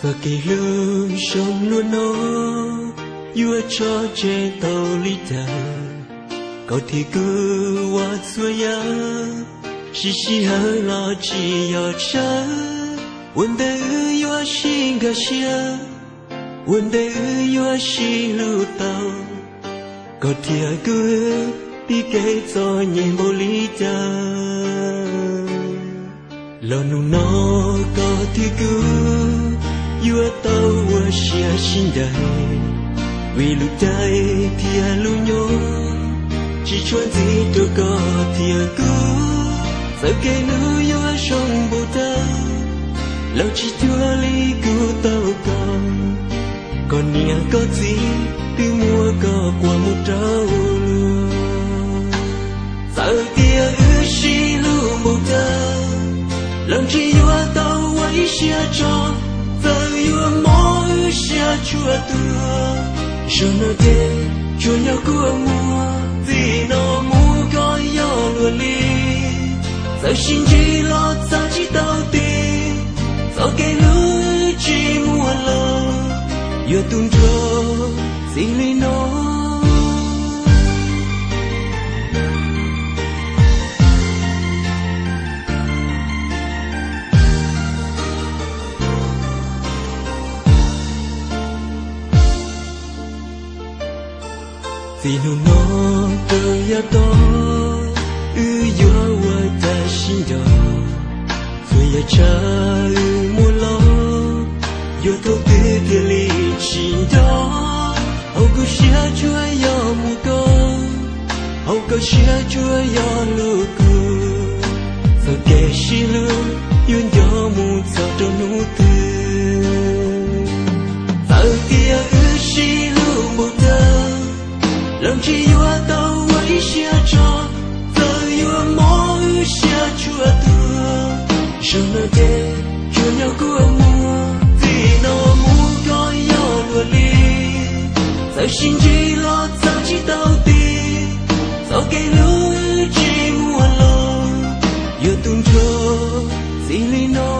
Txoj kev hlub zoo luaj no yuav tso tseg tau li cas, koj thiab kuv ua txhua yam, siv sij hawm los tsis yog tsawg. Ua ntej wb yuav sib nkag siab, ua ntej wb yuav sib hlub tau, koj thiab kuv tib kev txom nyem npaum li cas. Los hnub no koj thiab kuv yuav tau ua siab sib ncaim, vim lub caij thiab lub nyoog tsis tshua ntxim rau koj thiab kuv. Txawm kev hlub yuav zoo npaum twg los tsis cuag li kuv tau koj. Koj niam koj txiv twb muab koj quas mus rau luag. Txawm tias wb sib hlub npaum twg los ntshe yuav tau ua ib siab tso. Txawm yuav mob wb siab tshua tuag, zaum no ces tsuas nyob kua muag, txij no mus koj yog luag li. Txawm sib ntsib los txais tsis tau tes, txoj kev hlub tsis muaj los yuav tu nrho txij li no. Txij hnub no rau yav tom, wb yuav ua cas sib nco? Txhua yam tshaj wb muaj los, yuav thaum twg thiaj li tsis nco? Hauv kuv siab tsuas yog muaj koj, hauv koj siab tsuas yog hlub kuv. Txoj kev sib hlub yuav nco mus txog rau hnub twg? Txawm tias wb sib hlub npaum twg los ntshe yuav tau ua ib siab tso. Txawm yuav mob wb siab tshua tuag, zaum no ces tsuas nyob kua muag, txij no mus koj yog luag li. Txawm sib ntsib los txais tsis tau tes, txoj kev hlub tsis muaj los yuav tu nrho txij li no.